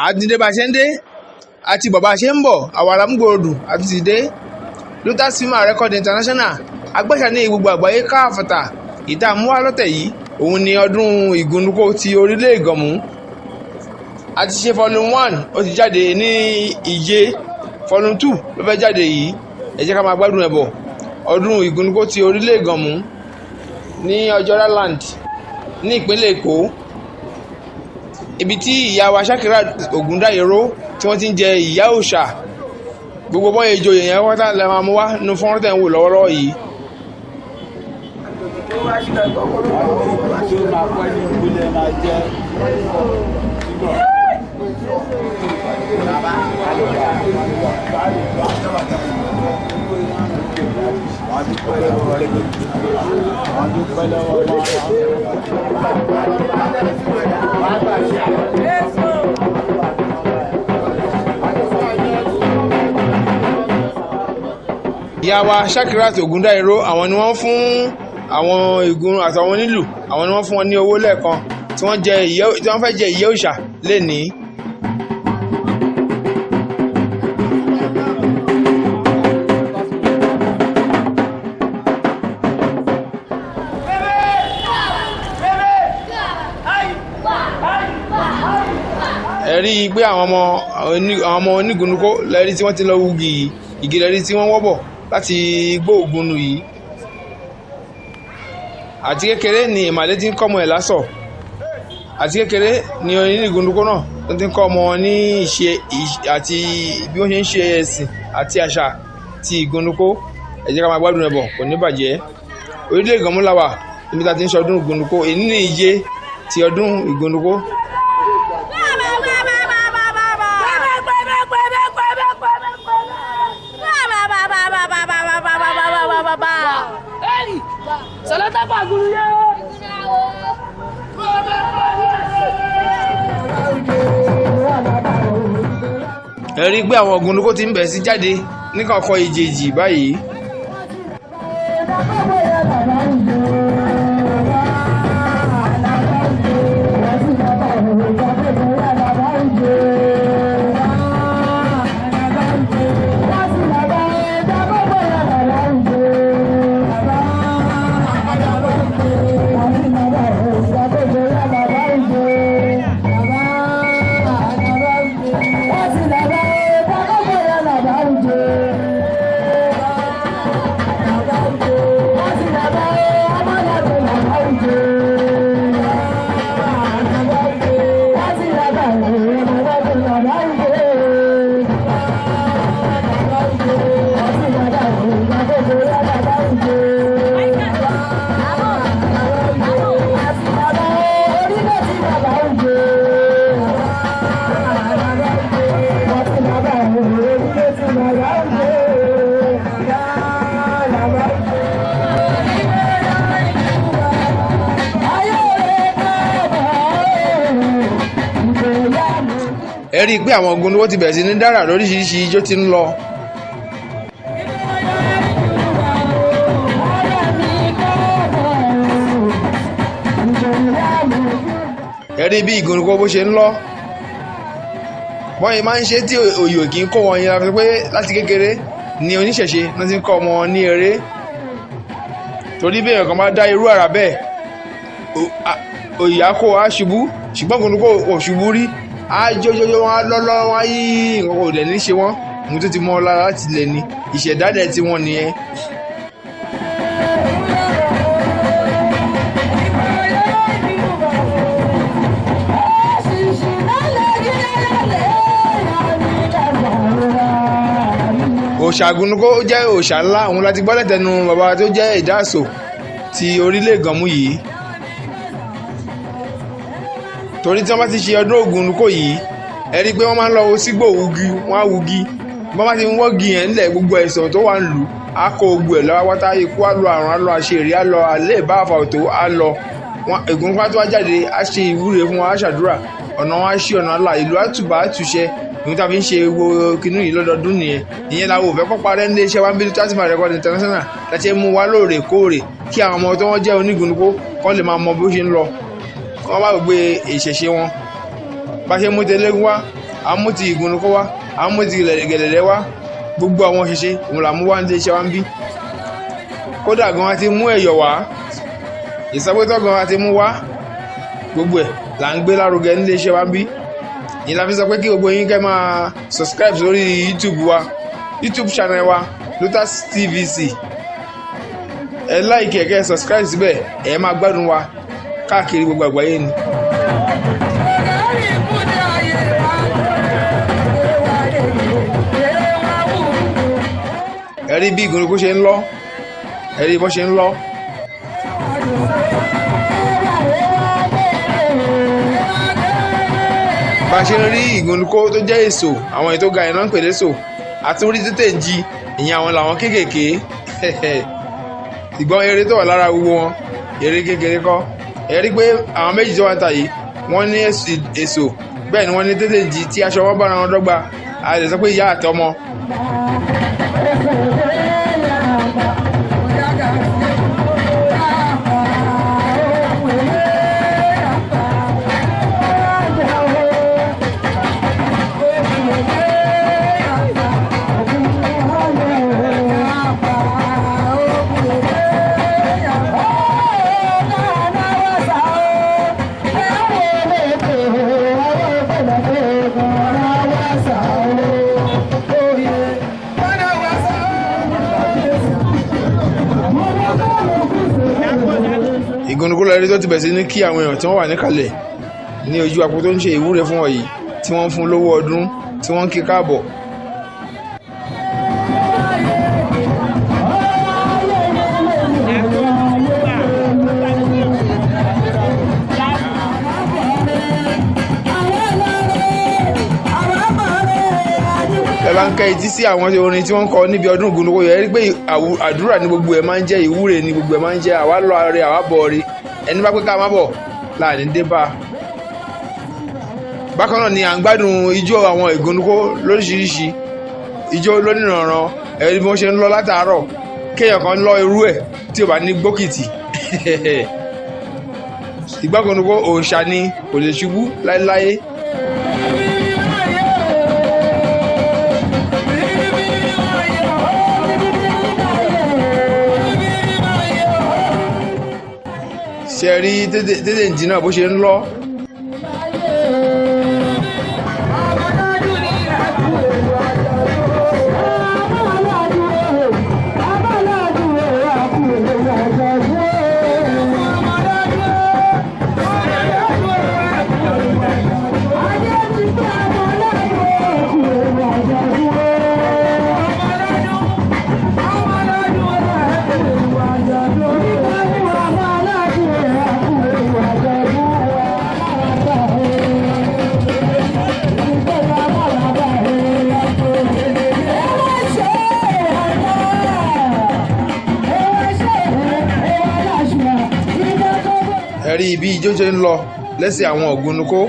Àtúndé bá ṣe ń dé àti bàbá ṣe ń bọ̀, àwàrà múgbòròdù àti ti dé. Lotus Film Record International agbẹ́sà ní gbogbo àgbáyé káfàtà. Ìta àmúwá lọ́tẹ̀ yìí, òun ni ọdún Ìgúnnukó ti orílẹ̀ Ìgànmú. A ti ṣe volume 1, ó ti jáde ní ìje, volume 2 ló fẹ́ jáde yìí. Ẹ jẹ́ ká máa gbádùn ẹ̀ bọ̀. Ọdún Ìgúnnukó ti orílẹ̀ Ìgànmú ní Ọjọ́rá Land ní ìpínlẹ̀ Èkó, ibi tí ìyá wa Shakirat Ògúndáìró tí wọ́n ti ń jẹ ìyá òòṣà. Gbogbo bọ́n ìjòyè yẹn wọ́n tá lè máa mú wá nínú fọ́nrán tẹ̀ ń wò lọ́wọ́lọ́wọ́ yìí. Ìyá wa Shakirat Ògúndáìró, àwọn ni wọ́n fún àwọn ìgún àtàwọn onílù, àwọn ni wọ́n fún wọn ní owó lẹ́ẹ̀kan tí wọ́n jẹ ìyẹ́, tí wọ́n fẹ́ jẹ ìyẹ́ òòṣà lénìí. Ẹ rí i pé àwọn ọmọ onígunukó lẹ́rí tí wọ́n ti lọ wugi yìí, igi lẹ́rí tí wọ́n wọ́ bọ̀ láti igbó Ògúnnu yìí. Àti kékeré ni ìmàlẹ́ ti ń kọ́ ọmọ ẹ̀ lásọ̀, àti kékeré ni onígunukó náà tó ti ń kọ́ ọmọ wọn ní ìṣe àti bí wọ́n ṣe ń ṣe ẹ̀sìn àti àṣà ti Ìgúnnukó. Ẹ jẹ́ ká máa gbádùn ẹ̀ bọ̀, kò ní bàjẹ́. Orílẹ̀ Ìgànmú la wà níbi tá a ti ń ṣọdún Ìgúnnukó. Èyí ní ìje ti ọdún Ìgúnnukó. Ẹ rí i pé àwọn Ògúnnukó ti ń bẹ̀rẹ̀ sí jáde ní kọ̀ọ̀kan ìjèjì báyìí. Ẹ rí i pé àwọn Ògúnnukó ti bẹ̀rẹ̀ sí ní dára lóríṣiríṣi, ijó ti ń lọ. Ẹ rí bí Ìgúnnukó bó ṣe ń lọ, wọ́n yìí máa ń ṣe tí òyò kì í kó wọn yẹn la fi pé láti kékeré ni oníṣẹ̀ṣe náà ti ń kọ́ ọmọ wọn ní eré, torí bí èèyàn kan bá dá irú àrà bẹ́ẹ̀. Òyì á kó á ṣubú, ṣùgbọ́n Ìgúnnukó kò ṣubú rí. Á jójójó, wọn á lọ́lọ́, wọn á yí, nǹkan kò dẹ̀ ní ṣe wọ́n. Ohun tó ti mọ́ ọ lára láti lẹ̀ ni ìṣẹ̀dálẹ̀ tí wọ́n nìyẹn. Òòṣà Ìgúnnukó jẹ́ òòṣà ńlá. Òun láti gbọ́ lẹ́tẹ̀nu bàbá tó jẹ́ ìdáàsò ti orílẹ̀ Ìgànmú yìí, torí tí wọ́n bá ti ṣe ọdún Ògúnnukó yìí, ẹ rí i pé wọ́n máa ń lọ sígbó wugi, wọ́n á wugi. Bí wọ́n bá ti ń wọ́gi yẹn ńlẹ̀, gbogbo ẹ̀sán tó wà ń lù á kó gbogbo ẹ̀ lọ́wọ́ wátá. Ikú á lọ, àrùn á lọ, àṣírí á lọ, àlẹ́ ìbá àfàwọ̀tò á lọ. Ìgúnnukó á tó wá jáde, á ṣe ìwúre fún wọn, á ṣàdúrà, ọ̀nà wọn á ṣí, ọ̀nà àlà, ìlú á tùbà á túṣẹ. Ìhun tá a fi ń ṣe wo kinú yìí lọ́dọọdún nìyẹn. Ìyẹn làwọn ò fẹ́ kọ́ parẹ́ nílé iṣẹ́ wa ń bí Luther Record International láti mú wa lóòrèkóòrè, kí àwọn ọmọ tó wọ́n jẹ́ onígunukó kọ́ lè máa mọ bó ṣe ń lọ, kọ́ wọ́n má gbé ìṣẹ̀ṣe wọn. Bá ṣe mú ti eléégún wá, à ń mú ti ìgúnnukó wá, à ń mú ti gẹ̀lẹ̀dẹ́ wá, gbogbo àwọn ṣẹṣe òun là mú wá nílé iṣẹ́ wa ń bí. Kódà gan a ti mú ẹ̀yọ̀ wá, ìsọpẹ́tọ̀ gan a ti mú wá, gbogbo ẹ̀ là ń gbé lárugẹ nílé iṣẹ́ wa ń bí. Ìyẹn la fi sọ pé kí gbogbo yín kẹ́ máa subscribe sórí YouTube wa, YouTube channel wa, Lutas TVC. Ẹ like, ẹ kẹ́ subscribe síbẹ̀, ẹ máa gbádùn wa káàkiri gbogbo àgbáyé ni. Ẹ rí bí Ìgúnnukó ṣe ń lọ, ẹ rí bó ṣe ń lọ. Bá a ṣe ń rí Ìgúnnukó tó jẹ́ èso, àwọn èyí tó ga yẹn náà ń pè léso, àti orí tètè ń jí ìyẹn, àwọn làwọn kéékèèké. Ìgbọ́n eré tó wà lára gbogbo wọn, eré kékeré kọ́. Ẹ rí pé àwọn méjì tó wà ń ta yìí, wọ́n ní èso, bẹ́ẹ̀ ni wọ́n ní tètè jí tí aṣọ wọn bára wọn dọ́gba. A lè sọ pé ìyá àtọmọ. Ìgúnnukó lọ rí tó ti bẹ̀rẹ̀ sí ní kí àwọn èèyàn tí wọ́n wà níkàlẹ̀ ní ojú apò tó ń ṣe ìwúre fún wọn yìí, tí wọ́n ń fún lówó ọdún, tí wọ́n ń kí káàbọ̀. Ẹ bá ń kẹ́ etí sí àwọn orin tí wọ́n ń kọ níbi ọdún Ìgúnnukó yẹn, rí pé àdúrà ní gbogbo ẹ̀ máa ń jẹ́, ìwúre ní gbogbo ẹ̀ máa ń jẹ́. Àwa lọ rẹ, àwa bọ̀ rẹ, ẹni bá pé ká má bọ̀ láàrin dé bá a. Bákan náà ni à ń gbádùn ijó àwọn Ìgúnnukó lóríṣiríṣi, ijó lónìrànràn. Ẹ̀rí bí wọ́n ṣe ń lọ látàárọ̀, kéèyàn kan lọ irú ẹ̀ tí ò bá ní gbókìtì. Ìgbàgúnnukó òòṣà ni, kò lè ṣubú láéláé. Ṣe rí tètè ń jìnnà bó ṣe ń lọ. Ẹ rí bí ijó ṣe ń lọ lẹ́sẹ̀ àwọn Ògúnnukó.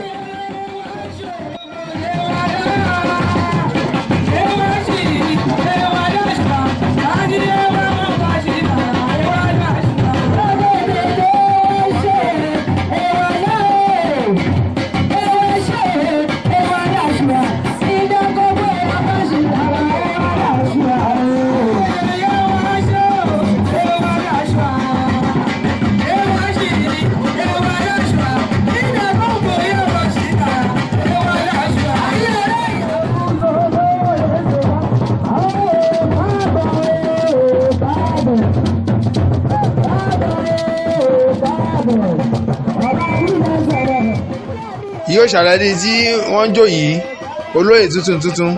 Yóò ṣàlàyé tí wọ́n ń jó yìí, olóyè tuntun tuntun.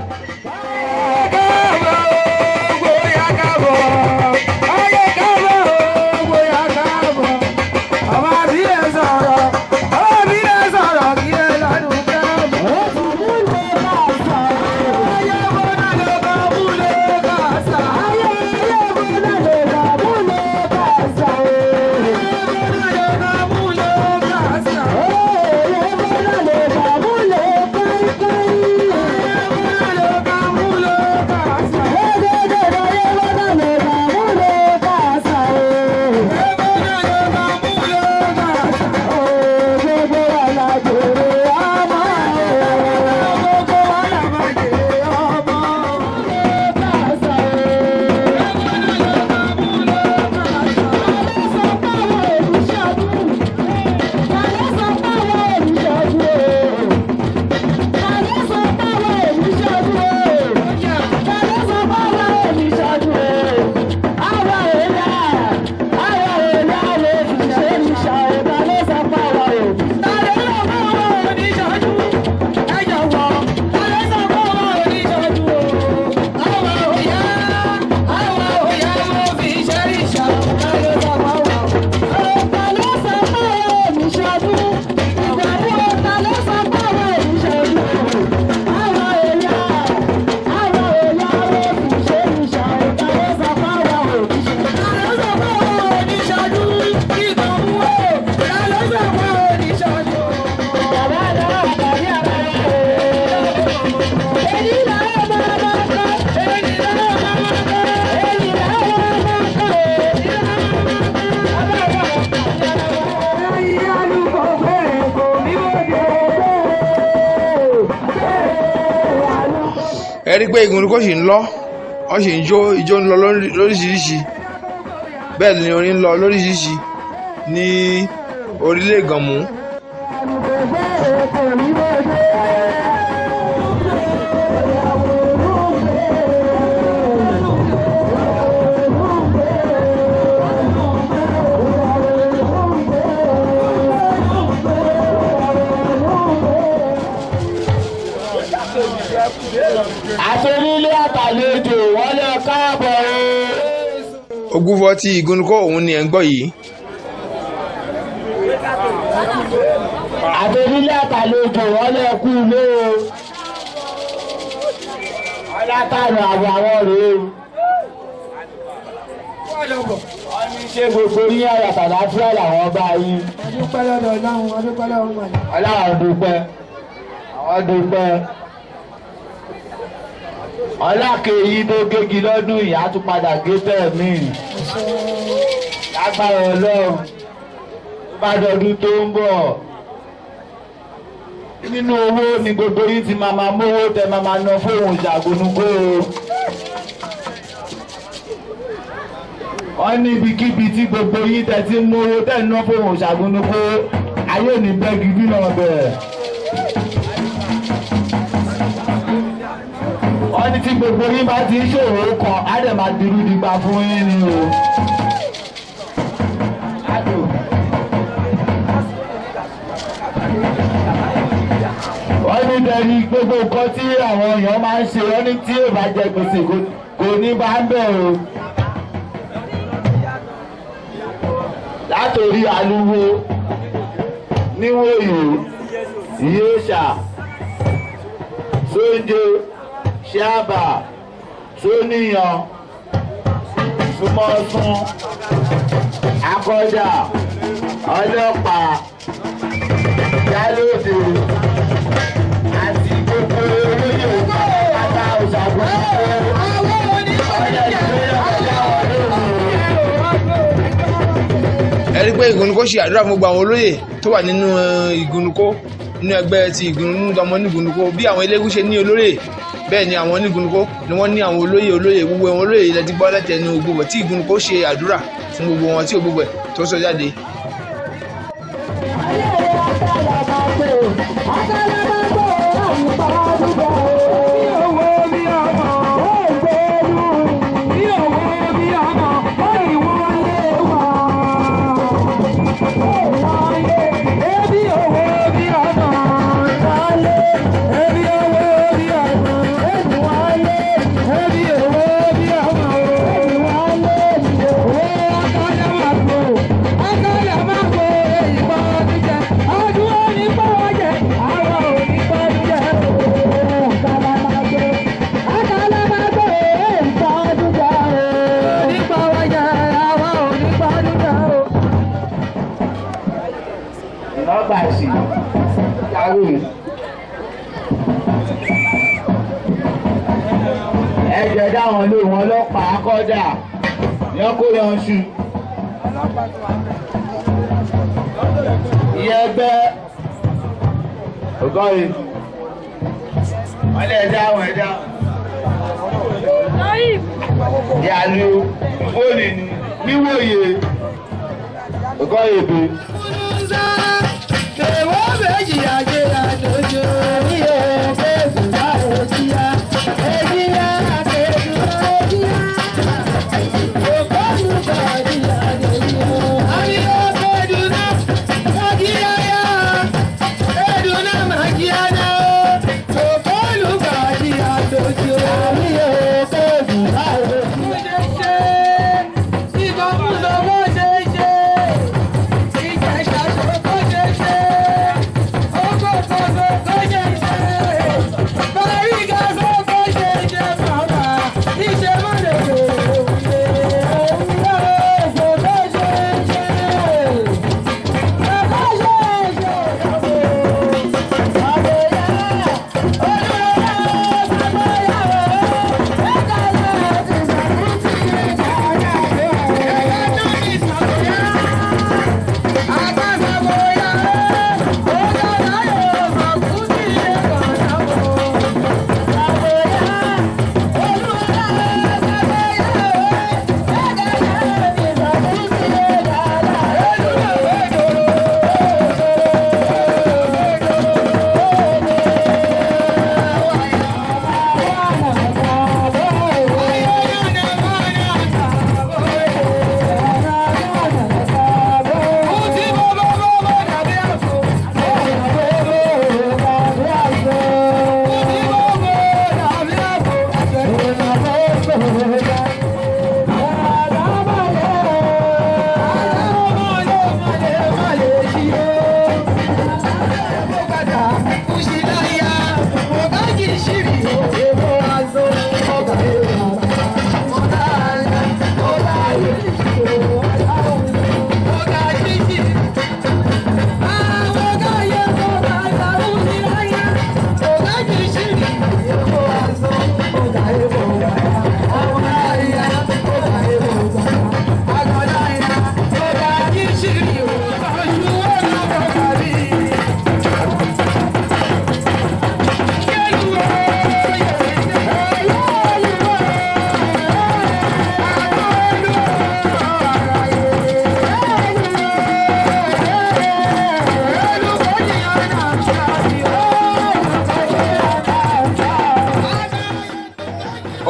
Ẹ rí i pé Ìgúnnukó sì ń lọ, wọ́n sì ń jó, ijó ń lọ lóríṣiríṣi, bẹ́ẹ̀ ni orin ń lọ lóríṣiríṣi ní orílẹ̀ Ìgànmú. Àtònílé àtàlejò, wọ́n lè káàbọ̀ o. Ògúnfọ̀ tí Ìgúnnukó òun ni ẹ̀ ń gbọ́ yìí. Àtònílé àtàlejò, wọ́n lè kú ilé o. Ọlátànù àbọ̀ àwọn rèé o. Wọ́n ní ṣé gbogbo yín àyàtà láfíà làwọn bá yín. Adúpẹ́ lọ́dọ̀ Ọlọ́run, adúpẹ́ lọ́wọ́ mọ̀lẹ́. Ọlọ́run dúpẹ́, àwọn dúpẹ́. Ọlákèyí tó gégi lọ́dún yìí á tún padà gé tẹ̀ míì. Lágbára Ọlọ́run, tó bá dọdún tó ń bọ̀, nínú owó ni gbogbo yín ti máa máa mówó tẹ máa máa ná fóun Ìṣàgùnúkó o. Wọ́n ní ibikíbi tí gbogbo yín tẹ ti ń mówó tẹ̀ ń ná fóun Ìṣàgùnúkó, ayé ò ní bẹ́gi bí náà bẹ̀rẹ̀. Wọ́n ní tí gbogbo yín bá ti ń ṣòro kan, á dẹ̀ máa dirú digba fún yín ni o. Wọ́n ní dẹni gbogbo nǹkan tí àwọn èèyàn máa ń ṣe, wọ́n ní tí yóò bá jẹ gbèsè kò ní bá ń bẹ̀ o. Látòrí aluwo níwòyò, ìyéṣà, sóúnjẹ, ṣíàbà, sóníyàn, súnmọ́sún, akọ́jà, ọlọ́pàá, jálóde àti gbogbo olóyè pátá Òṣàgùn ọ̀yẹ́ ìgbéyàwó Ẹ rí i pé Ìgúnnukó ṣe àdúrà fún gbogbo àwọn olóyè tó wà nínú Ìgúnnukó, nínú ẹgbẹ́ ti Ìgúnnukó, ọmọ onígúnnukó. Bí àwọn eléégún ṣe ní olóyè, bẹ́ẹ̀ ni àwọn onígúnnukó ni wọ́n ní àwọn olóyè olóyè. Gbogbo àwọn olóyè ilẹ̀ ti gbọ́ lẹ́tẹ̀ẹ́nu gbogbo tí Ìgúnnukó ṣe àdúrà fún gbogbo wọn tí gbogbo ẹ̀ tó sọ jáde. lóhùn. Ẹ jẹ́ dáwọn lóhùn ọlọ́pàá kọ́dà yẹn kó yan ṣu. Ìyẹn ẹgbẹ́ ọgọ́rin wọ́n lè dáhùn ẹ̀ dáhùn. Ìyàlú fóònù níwòye ọgọ́rin èbè.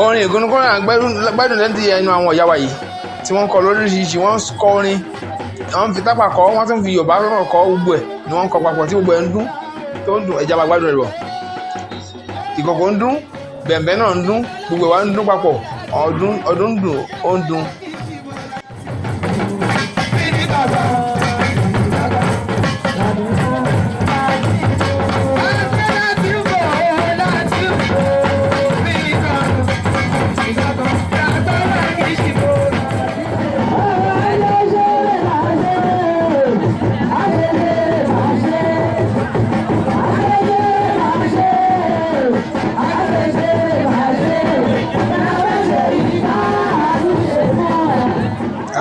Orin ìgúnnukọ́ náà gbádùn lẹ́nu ti ẹnu àwọn ìyá wa yìí tí wọ́n ń kọ lóríṣiríṣi. Wọ́n ń kọ orin, wọ́n fi tápà kọ, wọ́n tún fi Yorùbá náà kọ. Gbogbo ẹ̀ ni wọ́n ń kọ papọ̀ tí gbogbo ẹ̀ ń dún tó ń dùn. Ẹja máa gbádùn rẹ̀ bọ̀. Ìkòkò ń dún, bẹ̀m̀bẹ̀ náà ń dún, gbogbo ẹ̀ wá ń dún papọ̀. Ọdún ọdún dùn, ó ń dún.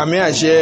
Àmì àṣẹ.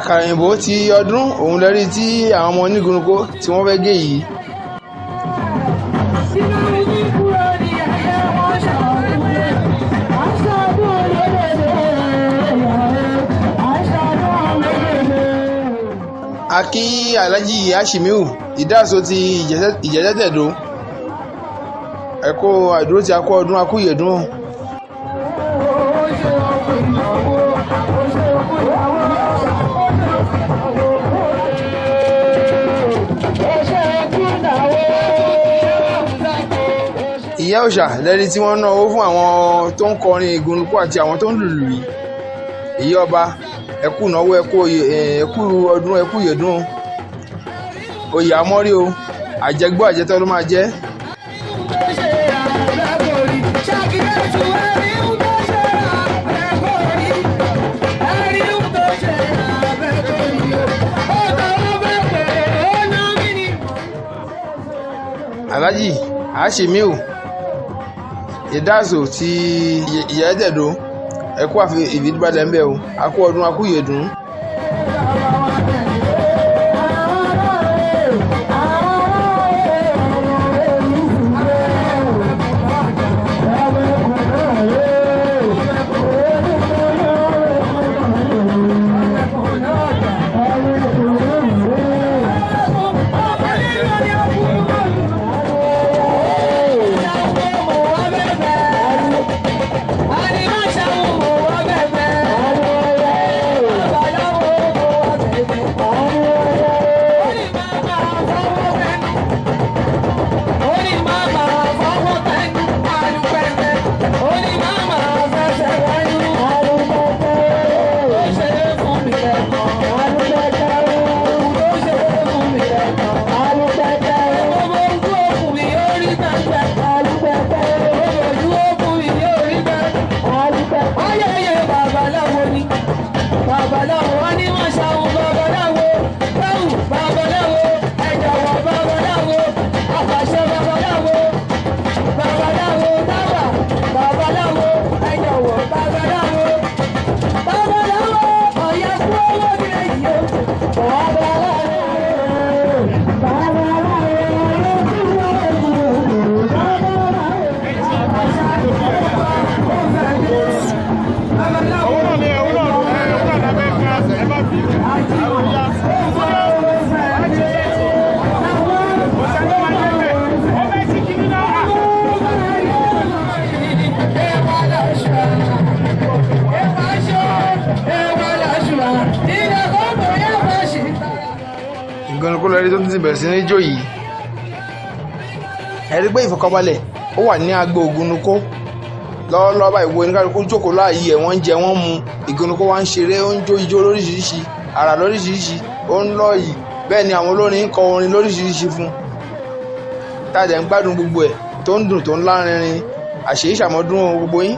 Àkàrà òyìnbó ti ọdún òun lẹ́rí tí àwọn ọmọ onígunukó tí wọ́n fẹ́ gé yìí. A kí Alhaji Ashimiu Ìdáàsó ti Ìjẹ̀ṣẹ̀tẹ̀dó, ẹ kú àdúró tí a kú ọdún, a kú ìyèdún. Ìyá òòṣà lẹ́ni tí wọ́n ná owó fún àwọn tó ń kọrin ìgúnnukú àti àwọn tó ń lùlù yìí. Ìyá ọba, ẹ kú ìnáwó, ẹ kú ọdún, ẹ kú ìyèdún. Oyè àmọ́rí o, àjẹgbó àjẹtọ́ ló máa jẹ́. Alhaji Ashimiu Ìdáàsó ti Ìjẹ̀ṣẹ̀tẹ̀dó, ẹ kú ìfìdíbalẹ̀ ń bẹ̀ o, a kú ọdún, a kú ìyèdún. Ìgúnnukú lórí tó ti bẹ̀rẹ̀ sí ní jó yìí. Ẹ rí pé ìfọ̀kànbalẹ̀ ó wà ní agbo Ògúnnukó lọ́wọ́lọ́wọ́ báyìí. Wo oníkálukú jókòó láàyè ẹ̀, wọ́n ń jẹ, wọ́n mu. Ìgúnnukó wá ń ṣeré, ó ń jó ijó lóríṣiríṣi, àrà lóríṣiríṣi, ó ń lọ yìí. Bẹ́ẹ̀ ni àwọn olórin ń kọ orin lóríṣiríṣi fún un, tá a dẹ̀ ń gbádùn gbogbo ẹ̀ tó ń dùn, tó ń lárinrin. Àṣèyí ṣàmọ́dún gbogbo yín.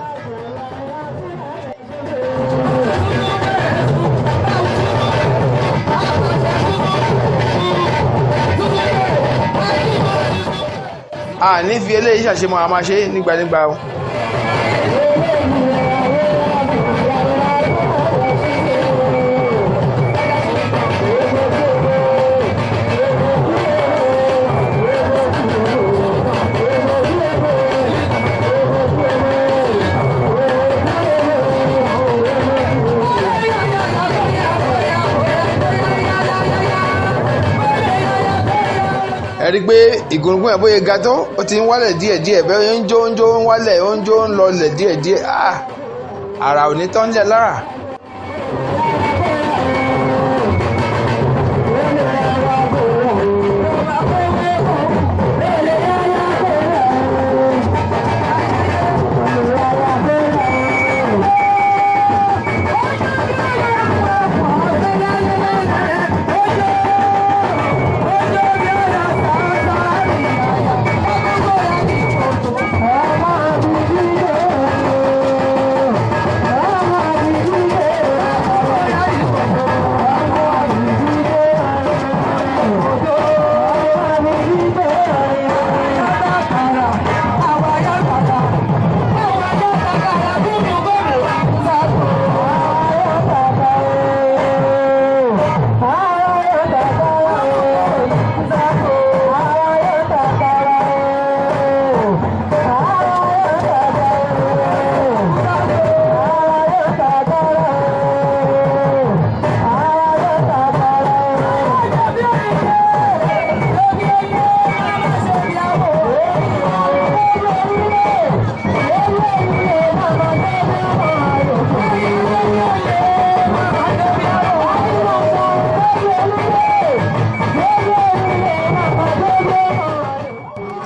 A ní fi eléyìí ṣàṣemọ, a máa ṣe nígbànígbà o. Ẹ rí i pé ìgúnnugún yẹn bóyá ga tó, ó ti ń wálẹ̀ díẹ̀díẹ̀. Bẹ́ẹ̀ ń jó, ń jó, ń wálẹ̀, ó ń jó, ń lọlẹ̀ díẹ̀díẹ̀. Àrà ò ní tán lẹ̀ lára.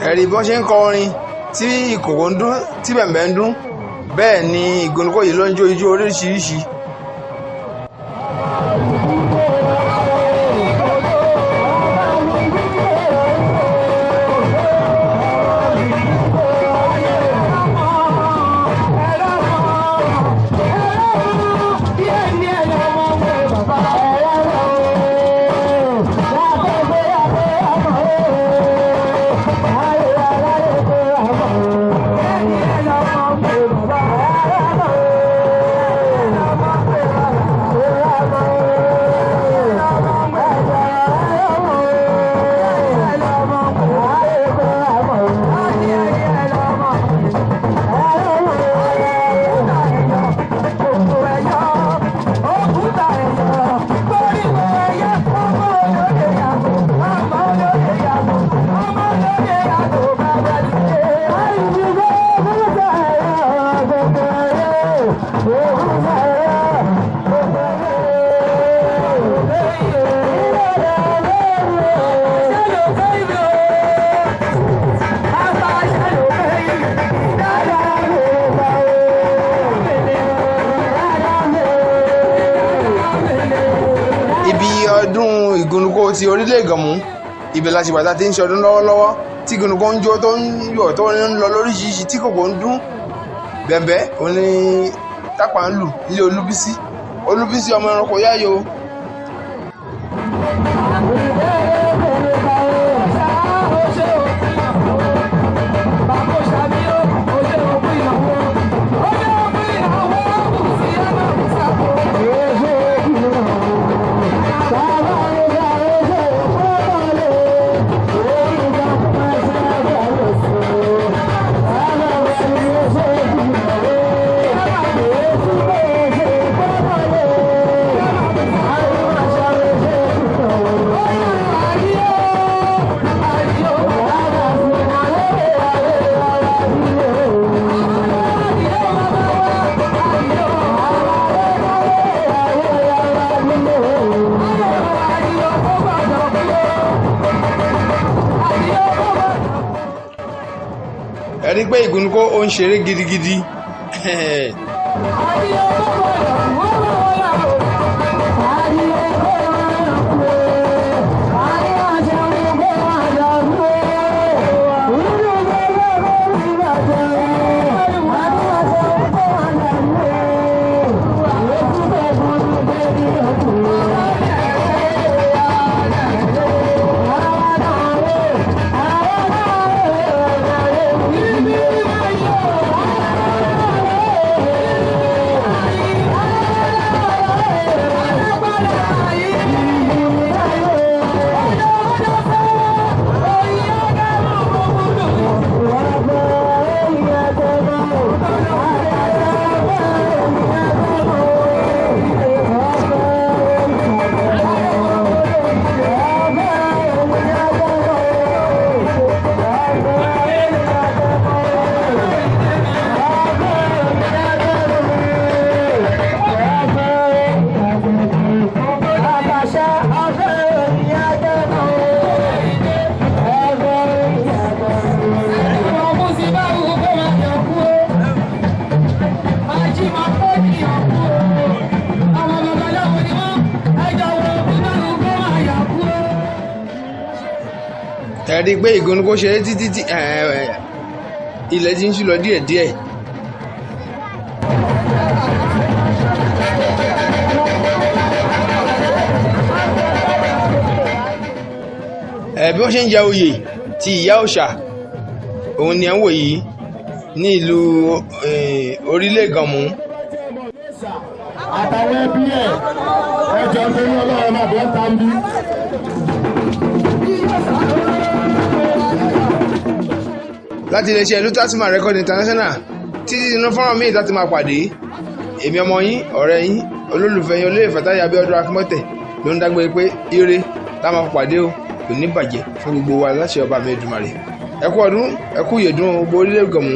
Ẹ̀rí bí wọ́n ṣe ń kọ orin tí ìkòkò ń dún tí bẹ̀m̀bẹ̀ ń dún, bẹ́ẹ̀ ni ìgúnnukó yìí ló ń jó ijó oríṣiríṣi. Ibi ọdún ìgúnnukó ti orílẹ̀ Ìgànmú, ibẹ̀ la ṣe bàtà tí ń ṣọdún lọ́wọ́lọ́wọ́, tí ìgúnnukó ń jó tó ń yọ̀ tó ń lọ lóríṣiríṣi, tí kòkó ń dún bẹ̀m̀bẹ́ òun ni tápà ń lù nílé Olúbísí. Olúbísí ọmọ ẹranko yáyò. Ẹni pé ìgúnnukó ó ń ṣeré gidigidi. Ẹ̀rí pé ìgúnnukó ṣeré títí tí ilẹ̀ ti ń ṣú lọ díẹ̀díẹ̀. Bí wọ́n ṣe ń jẹ oyè ti ìyá òòṣà òun ni ẹ̀ ń wò yìí ní ìlú orílẹ̀ Ìgànmú. Àtàwọn ẹbí ẹ̀ ẹjọ́ tó ní ọlọ́run máa bọ́ tá ń bí. Láti iléeṣẹ́ Lutasima Record International títí inú fọ́nrán míì láti máa pàdé, èmi ọmọ yín, ọ̀rẹ́ yín, olólùfẹ́ yín, olóyè Fatai Abíọ́dún Akínmọ́tẹ̀ ló ń dágbére pé ire tá a máa pàdé o, kò ní bàjẹ́ fún gbogbo wa láṣẹ ọba mi Èdùmàrè. Ẹ kú ọdún, ẹ kú ìyèdún gbogbo orílẹ̀ Ìgànmú.